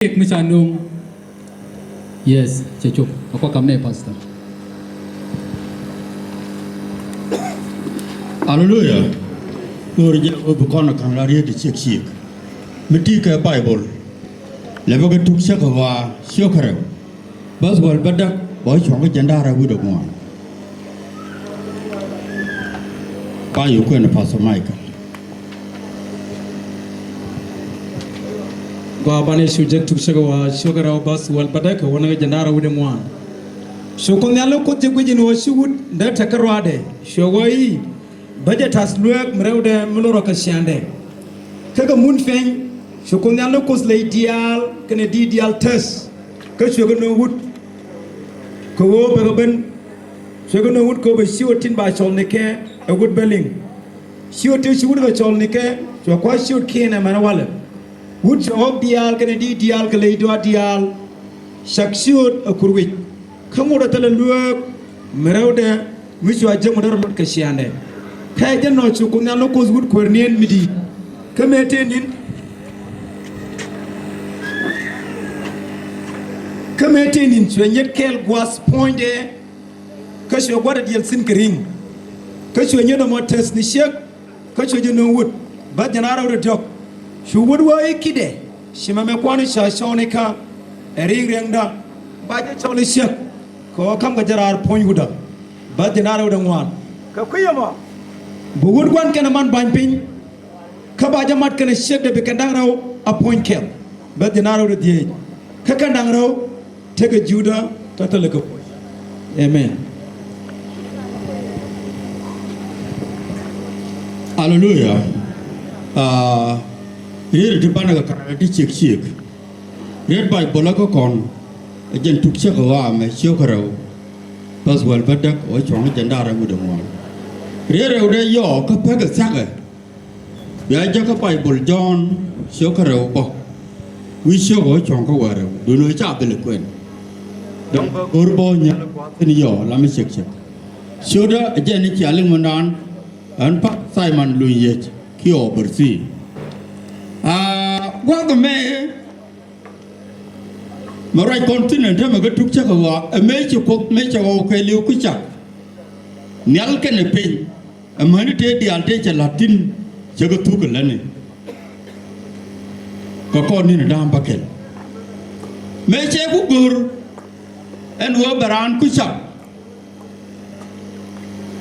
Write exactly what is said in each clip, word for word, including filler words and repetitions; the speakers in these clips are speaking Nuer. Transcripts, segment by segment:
Kek mi ca nuŋ. Yes, cɛ cop. A kua kam nɛ, Pastor. Aleluya. Ɣöö jɛ ɣöö bi kɔn ka̱n la riet ti ciek ciek. Mi ti kɛ Baibol. Lɛ bä kɛ Tuk Cäkä Ɣɔaa ciök kärɛw. Bäth wäl bädäk bä cuɔ̱ŋ kä jiɛn da̱ŋ rɛw wi̱cdɛ ŋuan. Ba yɛ kuɛn Pastor Michael. Gɔaa banɛ cu jek Tuk Cäkä Ɣɔaa ciök kärɛw bäth wäl bädäk kɛ wä ni kä jiɛn da̱ŋ rɛw wi̱cdɛ ŋuan. Cu Kuoth Nhial ni Kuoth jɛ guic in ɣöö ci wut dee tekɛ ruaadɛ, cuɛ wä i̱, bä jɛ ta̱th lueek mi rɛwdɛ mi lorä kɛ ciaaŋdɛ. Kä kɛ mun piny, cu Kuoth Nhial ni Kuoth ley diaal kɛnɛ diit diaal täth, kä cuɛ kɛ nööŋ wut. Kɛ ɣöö bɛ kɛ ben, cuɛ kɛ nööŋ wut kɛ ɣöö bɛ ciöt tin ba cɔl ni kɛ ɛ wut bä liŋ. Ciöt tin ci wut kɛ cɔl ni kɛ, cuɛ kua̱r ciötkiɛn ɛmɛn walɛ. Wut cuɛ ɣɔ̱k diaal kɛnɛ diit diaal kɛ ley dɔaar diaal. Cak ciöt ɛ kur wi̱c. Kä ŋot ɛ thilɛ lueek mi rɛwdɛ mi cua jek mi dee rɔ lot kɛ ciaaŋdɛ. Kä ɛ jɛn nɔ cu Kuoth Nhial ni Kuoth wut kuäär niɛn mi di̱i̱t. Kä mëë tëë ni̱n, kä mëë tëë ni̱n cuɛ nyet kɛɛl gua̱a̱th puɔ̱nydɛ. Kä cuɛ gua̱a̱th diɛl thi̱n kɛ ri̱ŋ. Kä cuɛ nyet ɛmɔ täth ni ciek. Kä cuɛ jɛ nööŋ wut bäth jiɛn da̱ŋ rɛw wi̱cdɛ diɔ̱k. Cu wut wä i̱ ki̱dɛ, ci mɛmɛ kua̱n ca cɔɔni kä ɛ ri̱i̱ŋ riɛŋdä, ba jɛ cɔl i̱ ciek. Kɛ ɣöö ka̱mkɛ jɛ raar puɔ̱ny wutdä. Bäth jiɛn da̱ŋ rɛw wi̱cdɛ ŋuan. Kɛ kui̱ ɛmɔ, bi wut gua̱n kɛnɛ man ba̱ny piny. Kä ba jɛ mat kɛnɛ ciekdɛ bi kɛn da̱ŋ rɛw a puɔ̱ny kɛl. Bäth jiɛn da̱ŋ rɛw wi̱cdɛ dhieec. Kä kɛn da̱ŋ rɛw tekɛ jiwdä tɔ̱tɔ̱ lɛ kɛ puɔ̱ny. Amen. Aleluya. Aa, riet ti banɛ kɛ ka̱n ti ciek ciek. Riet Baibol kä kɔn ɛ jɛn Tuk Cäkä Ɣɔaa mɛ ciök kärɛw. Bäth wäl bädäk ɛ wä cuɔ̱ŋ jiɛn da̱ŋ rɛw wi̱cdɛ ŋuan. Riet rɛwdɛ yɔɔ kä pekɛ thia̱kɛ. Bia jäkä Baibol Jɔ̱ɔ̱n ciök kärɛw bä. Wi̱i̱ ciök ɛ wä cuɔ̱ŋ kä wäl rɛw. Duundɛ ca dhil kuɛn. Dɔ̱ŋ bä go̱r bä nyɛl kua̱thin yɔɔ lamɛ ciek ciek. Ciötdä ɛ jɛn i̱ cia liŋ mɛndan. Ɛn Pak Simon Luny Yec kiɛ Ɔbɛrthi. Aa, gua̱th ɛmɛ mɛ ruac kɔn thi̱n ɛn täämɛ kä Tuk Cäkä Ɣɔaa, ɛ mëë ci Kuoth mëë cɛ ɣɔw kɛɛliw kä cak nhial kɛnɛ piny. Amäni tëë diaal tëë cɛ la̱t thi̱n cɛ kɛ thuk kɛ lätni. Kɛ kɔn ni̱n da̱a̱m bäkɛl mëë cɛ ku go̱r ɛn ɣöö bɛ raan ku cak.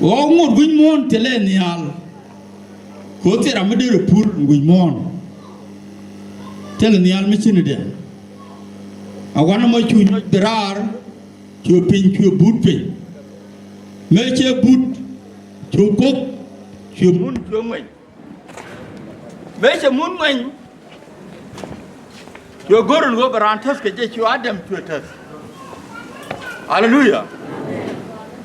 Ɣɔw ŋot wi̱c muɔ̱ɔ̱n thilɛ nhial. Kɛ ɣöö thil ram mi derɛ pur wi̱c muɔ̱ɔ̱n. Thilɛ nhial mi ci ni diɛn. A wanɛ mɔ cu nyɔc bi raar. Cuɛ piny cuɛ but piny. Mëë cɛ but cuɛ koth cuɛ mun cuɛ ŋuɛny. Mëë cɛ mun ŋuɛny. Cuɛ go̱r ɛn ɣöö bɛ raan täth kɛ jɛ, cuɛ Adam cuɛ täth. Aleluya.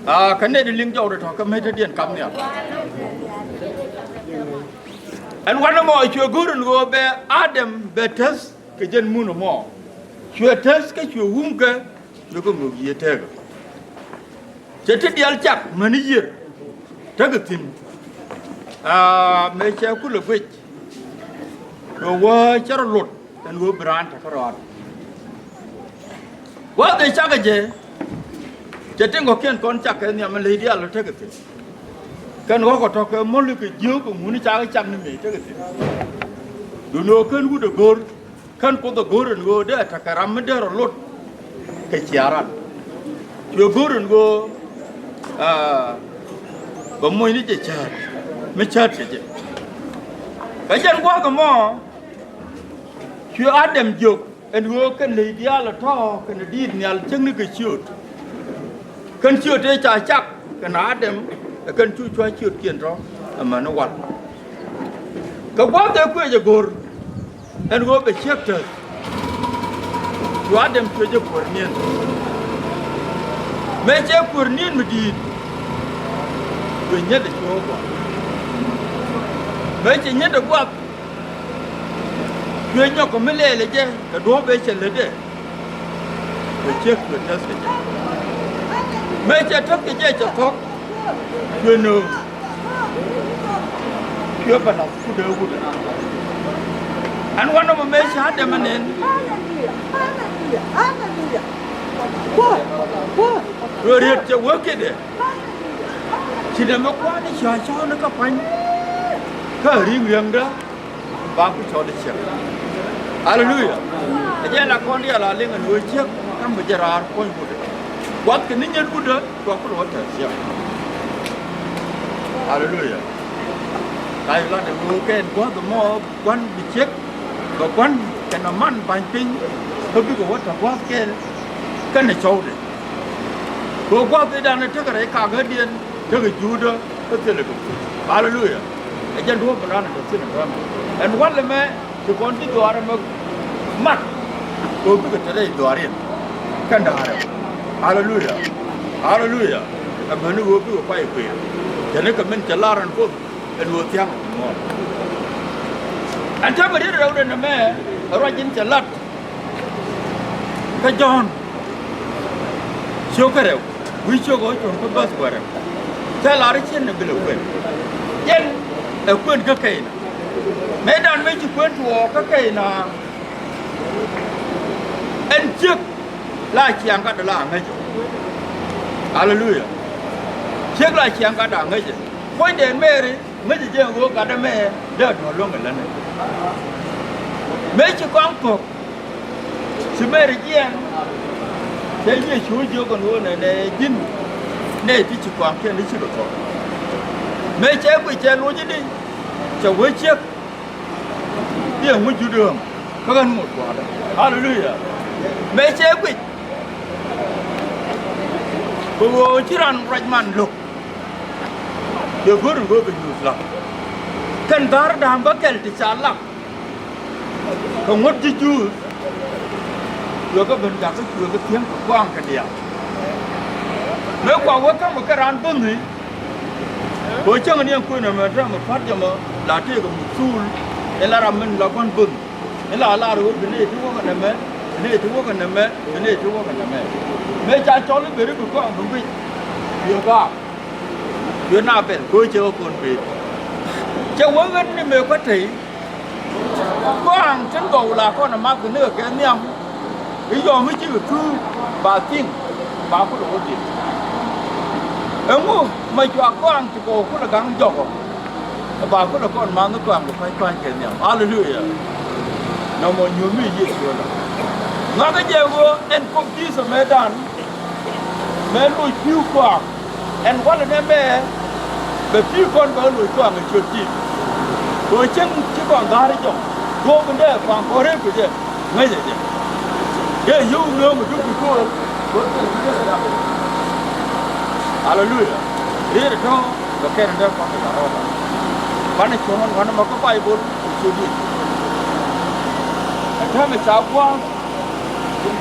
Aa, kä nɛy ti liŋ jɔwdɛ tɔ̱ kä mëë te diɛn kam nhial. Ɛn wanɛ mɔ cuɛ go̱r ɛn ɣöö bɛ Adam bɛ täth kɛ jɛn mun ɛmɔ. Cuɛ täth kä cuɛ wumkɛ. Cuɛ kɛ ŋök yiëë teekä. Cɛ ti diaal cak mäni yiër. Tekɛ thi̱n. Aa, mëë cɛ kulɛ guic. Kɛ wä cɛ rɔ lot ɛn ɣöö bi raan tekɛ rɔɔd. Gua̱a̱th ëë cakɛ jɛ. Cɛ tin kɔ̱kiɛn kɔn cak kɛ nhiam ɛn ley diaal tekɛ thi̱n. Kɛn ɣɔ̱kɔ tɔ̱ kɛ mäli kɛ jiök kɛ ŋuni cakɛ cak ni mëë tekɛ thi̱n. Duundɛ ɣöö kän wut ɛ go̱r. Kän Kuoth ɛ go̱r ɛn ɣöö dee ɛ tekɛ ram mi dee rɔ lot kɛ ciaran. Cuɛ go̱r ɛn ɣöö, aa, bɛ mocni jɛ cäät mi cäät kɛ jɛ. Kɛ jɛn gua̱a̱k ɛmɔ cuɛ Adam jiök ɛn ɣöö kɛn ley diaal ɛ tɔ̱ kɛnɛ diit nhial cäŋni kɛ ciööt. Kän ciöt tëë ca cak kɛnɛ Adam ɛ kän cu cua̱c ciötkiɛn tɔ̱ amäni wal. Kɛ gua̱a̱th ëë kuëëc ɛ go̱r ɛn ɣöö bɛ ciek täth. Cu Adam cuɛ jɛ kuäär niɛn. Mëë cɛ kuäär niɛn mi di̱i̱t. Cuɛ nyɛt ɛ cuɛ wä gua̱a̱th. Mëë cɛ nyɛt ɛ gua̱a̱th. Cuɛ nyɔk kɛ mi lɛɛl ɛ jɛ kɛ duɔ̱ɔ̱p ëë cɛ lätdɛ. Cuɛ ciek cuɛ täth kɛ jɛ. Mëë cɛ täth kɛ jɛ cɛ thɔ̱k. Cuɛ nööŋ. Cuɛ bɛ la̱th kut ëë wut. Ɛn wanɛ mɔ mëë ca dɛmɛ nɛn. Haleluya, haleluya, haleluya. Kuäär, kuäär. Ruet riet cɛ wee kedɛ. Haleluya, haleluya. Ci dɛmɛ kua̱r ni cɔ̱ɔ̱c cɔ̱ɔ̱c ni kä pa̱ny. Kä ri̱ŋ riäŋdä. Ba ku cɔl i̱ ciɛk. Aleluya. Ɛ jɛn la kɔn diaal a liŋ ɛn ɣöö ciek kä mi jɛ raar puɔ̱ny wutdä. Gua̱th kɛ ni nyɛt wutdä, gua̱th kulɛ wä tɛth ciek. Aleluya. Ka yɛ lat ɛn ɣöö kɛ ɛn gua̱th ɛmɔ gua̱n bi ciek, bɛ gua̱n kɛnɛ man ba̱ny piny, kä bikɛ wä tɛth gua̱th kɛl kɛnɛ cɔwdɛ. Kɛ ɣöö gua̱th ëëdan ɛ tekɛ rɛy kakädiɛn, tekɛ juudä, kä thilɛ kɛ kuc. Aleluya. Ɛ jɛn duɔ̱ɔ̱p mi raan ɛ tɔ̱ thi̱n ɛ tɔ̱ ɛmɛ. Ɛn walɛ mɛ ci kɔn ji̱ dhuaar ɛmɛ mat. Kɛ ɣöö bikɛ te rɛy dhuaar in kɛn da̱a̱r ɛmɛ. Aleluya. Aleluya. Ɛmäni ɣöö bikɛ kuay kuëër. Cɛ ni kɛ min cɛ lar ɛn Kuoth ɛn ɣöö thia̱ŋ ɛ muɔ̱ɔ̱n. Ɛn täämɛ riet rɛwdɛ nɛmɛ ɛ ruac in cɛ lat. Kä Jɔ̱ɔ̱n ciökä rɛw, wi̱i̱ ciökä ɣä cuɔ̱ŋ kä bäth kuäärä. Thilɛ lar i̱ ciɛn ni bi lɛ kuën. Jɛn ɛ kuën kä Kɛyna. Mëëdan mëë ci kuën tuɔɔk kä Kɛyna. Ɛn ciek la ciaŋ gatdɛ la ŋäcɛ. Aleluya. Ciek la ciaŋ gatdɛ a ŋäcɛ. Puɔ̱nydɛ Mɛri ŋäcɛ jɛ ɣöö gatdɛ mɛ dee duɔ̱ɔ̱r luäŋ ɛ länɛ. Mëë ci kɔaŋ thuɔ̱k. Ci Mɛri jiɛɛn, cɛ Yecu jiök ɛn ɣöö nɛnɛ ji̱n nɛy ti ci kɔaŋkiɛn ti cikɛ thuɔ̱k. Mëë cɛ guic cɛ loc i̱di, cɛ wee ciek. I̱ ɛŋu jut ɣäm kä ɣän ŋot gua̱a̱thdä. Aleluya. Mëë cɛ guic. Kɛ ɣöö ci ran ruac man lo̱k. Cɛ go̱r in ɣöö kɛ nyuuth lam. Kɛn dha̱r da̱a̱m bä kɛl ti ca lam. Kɛ ŋuɔ̱t ti Juudh. Cuɛ kɛ ben jakä cuɛ kɛ thiäŋ kɛ kɔaŋ kɛ diaal. Mëë kɔak wä ka̱mkɛ kɛ raan bäŋi. Kɛ ɣöö cäŋɛ ni ɛn kuënɛ mɛ täämɛ pa̱t jɛ mɔ la tëëkɛ muk thuul. Ɛ la ram min la gua̱n bäŋi. Ɛ la lar ɣöö bi nɛy ti wäkɛ nɛmɛ, bi nɛy ti wäkɛ nɛmɛ, bi nɛy ti wäkɛ nɛmɛ. Mëë ca cɔl i̱ ben i̱ bi kɔaŋ bi guic. Cuɛ gaak. Cuɛ na bɛl kɛ ɣöö cɛ kɛ kɔn ben. Cɛ wä ɣän ni mëë kua̱t tey. Kɔaŋ tin gɔw la kɔn ɛ math kɛ ni kɛ kɛ nhiam. I̱ yɔm i̱ cikɛ tuuk ba thi̱n ba kulɛ wä dhil. Ɛŋu ma cua kɔaŋ ti gɔw kulɛ gaŋ jɔkɔ. Ɛ ba kulɛ kɔn math ni kɔaŋ kɛ pa̱ny pa̱ny kɛ nhiam. Aleluya. Nɔmɔ nyuɔ̱th mi Yecu ɛ lɔ. Ŋa̱kä jɛ ɣöö ɛn kɔk ji̱th ɛ mëëdan. Mɛ loc pi̱w kɔaŋ. Ɛn walɛ nɛmɛ bɛ pi̱i̱ kɔn bɛ loc kɔaŋ ɛ ciöt ji̱. Kɛ ɣöö cäŋ ci kɔaŋ ga̱r i̱ jɔ̱ŋ duɔ̱ɔ̱p in dee kɔaŋ kɔn rep kɛ jɛ ŋäcɛ jɛ. Dee yio̱w nööŋ ɛ duk bi ko̱o̱r. Aleluya. Riet ɛ tɔ̱ bɛ kɛn in dee kɔaŋ kɛ la rɔɔda. Banɛ cuɔ̱ŋ ɛn wanɛ mɔ kä Bayböl kɛ ciöt ji̱. Ɛ täämɛ ca gua̱a̱th.